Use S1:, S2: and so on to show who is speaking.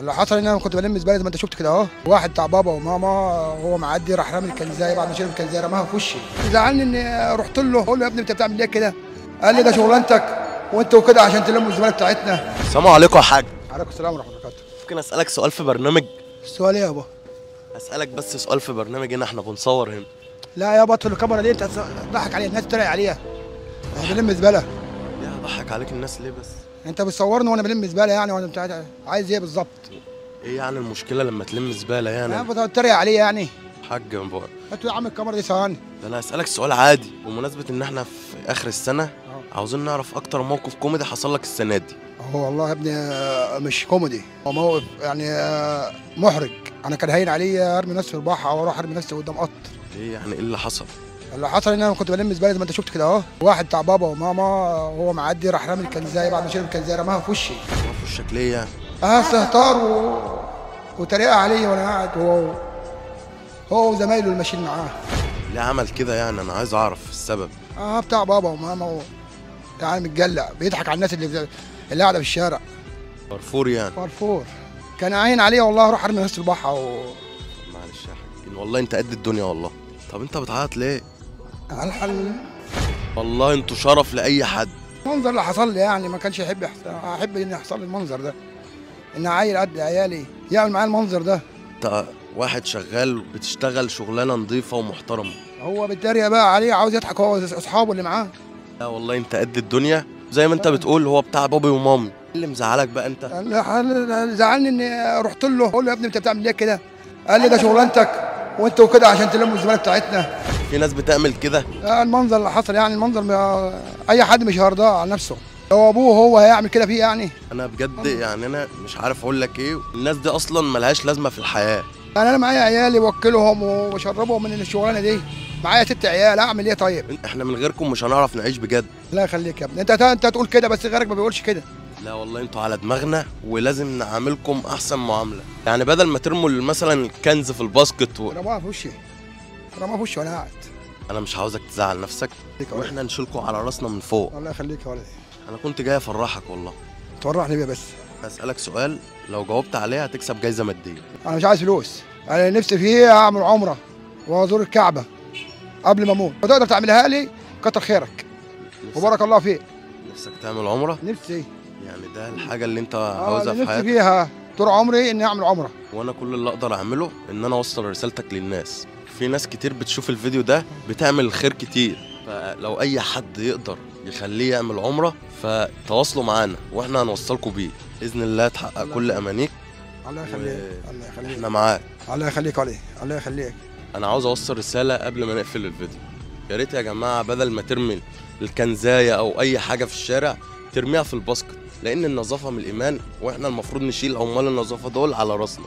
S1: اللي حصل ان انا كنت بلم زبالة زي ما انت شفت كده اهو، واحد بتاع بابا وماما وهو معدي راح رامي الكنزايه، بعد ما شرب الكنزايه رماها في وشي. زعلني اني رحت له اقول له يا ابني انت بتعمل ليه كده؟ قال لي ده شغلانتك وانتوا كده عشان تلموا الزبالة بتاعتنا.
S2: السلام عليكم يا حاج.
S1: وعليكم السلام ورحمة الله وبركاته.
S2: ممكن اسالك سؤال في برنامج؟
S1: السؤال ايه يابا؟
S2: اسالك بس سؤال في برنامج هنا، احنا بنصور هنا.
S1: لا يابا اطفي الكاميرا دي، انت تضحك عليها الناس، تتريق عليها. انا بلم زبالة.
S2: ليه هضحك عليك الناس ليه بس؟
S1: انت بتصورني وانا بلم زبالة يعني، وانا انت عايز ايه بالظبط؟
S2: ايه يعني المشكلة لما تلم زبالة يعني؟
S1: انا بتريق عليه يعني؟
S2: حاج بقى
S1: هاتوا يا عم الكاميرا دي ثواني.
S2: ده انا هسألك سؤال عادي، بمناسبة ان احنا في اخر السنة عاوزين نعرف اكتر موقف كوميدي حصل لك السنة دي.
S1: هو والله يا ابني مش كوميدي، هو موقف يعني محرج. انا كان هين عليا ارمي نفسي في البحر او اروح ارمي نفسي قدام قطر.
S2: ايه يعني ايه اللي حصل؟
S1: اللي حصل ان انا كنت بلم زبالة زي ما انت شفت كده اهو، واحد بتاع بابا وماما وهو معدي راح رامي الكنزايه، بعد ما شرب الكنزايه رماها في وشي.
S2: رماها في وشك ليه يعني؟
S1: استهتار وتريقه عليا وانا قاعد، هو وزمايله اللي ماشيين معاه.
S2: ليه عمل كده يعني؟ انا عايز اعرف السبب.
S1: بتاع بابا وماما يعني متجلع، بيضحك على الناس اللي قاعدة في الشارع.
S2: فرفور يعني.
S1: فرفور. كان عين عليه والله اروح ارمي نفسي في البحر
S2: معلش يا حاج، والله انت قد الدنيا والله. طب انت بتعيط ليه؟
S1: على الحل
S2: والله انتوا شرف لاي حد.
S1: المنظر اللي حصل لي يعني ما كانش يحب احب ان يحصل لي المنظر ده، ان عيل قد عيالي يعمل معايا المنظر ده.
S2: انت واحد شغال بتشتغل شغلانة نظيفة ومحترمه،
S1: هو بيتريق بقى عليه، عاوز يضحك هو اصحابه اللي معاه.
S2: لا والله انت قد الدنيا زي ما انت بتقول، هو بتاع بابي ومامي. اللي مزعلك بقى انت؟
S1: اللي زعلني اني رحت له اقول له يا ابني انت بتعمل ليه كده؟ قال لي ده شغلانتك وانتوا كده عشان تلموا الزبالة بتاعتنا.
S2: في ناس بتعمل كده؟
S1: المنظر اللي حصل يعني، المنظر اي حد مش هيرضاه على نفسه، لو ابوه هو هيعمل كده فيه يعني.
S2: انا بجد يعني انا مش عارف اقول لك ايه، الناس دي اصلا ملهاش لازمه في الحياة.
S1: يعني انا معايا عيالي بوكلهم وبشربهم من الشغلانة دي، معايا 6 عيال، اعمل ايه طيب؟
S2: احنا من غيركم مش هنعرف نعيش بجد.
S1: الله يخليك يا ابني، انت تقول كده بس غيرك ما بيقولش كده.
S2: لا والله انتوا على دماغنا ولازم نعاملكم احسن معاملة، يعني بدل ما ترموا مثلا الكنز في ال basket
S1: رماها في وشي، رماها في وشي وانا قاعد.
S2: انا مش عاوزك تزعل نفسك، واحنا نشيلكم على راسنا من فوق.
S1: الله يخليك يا ولدي.
S2: انا كنت جاي افرحك والله.
S1: تفرحني بيه بس.
S2: هسألك سؤال لو جاوبت عليه هتكسب جايزة مادية.
S1: انا مش عايز فلوس، انا نفسي فيه اعمل عمره وازور الكعبة قبل ما اموت، وتقدر تعملها لي كتر خيرك وبارك الله فيك.
S2: نفسك تعمل عمره؟
S1: نفسي.
S2: يعني ده الحاجة اللي انت عاوزها في حياتك؟
S1: نفسي فيها طول عمري اني اعمل عمره.
S2: وانا كل اللي اقدر اعمله ان انا اوصل رسالتك للناس. في ناس كتير بتشوف الفيديو ده بتعمل الخير كتير، فلو اي حد يقدر يخليه يعمل عمره فتواصلوا معانا واحنا هنوصلكم بيه باذن الله. تحقق كل امانيك.
S1: الله يخليك. الله يخليك.
S2: احنا معاك.
S1: الله يخليك علي. الله يخليك.
S2: انا عاوز اوصل رسالة قبل ما نقفل الفيديو. يا ريت يا جماعة بدل ما ترمي الكنزايه او اي حاجة في الشارع ترميها في ال basket، لان النظافة من الايمان، واحنا المفروض نشيل عمال النظافة دول على راسنا.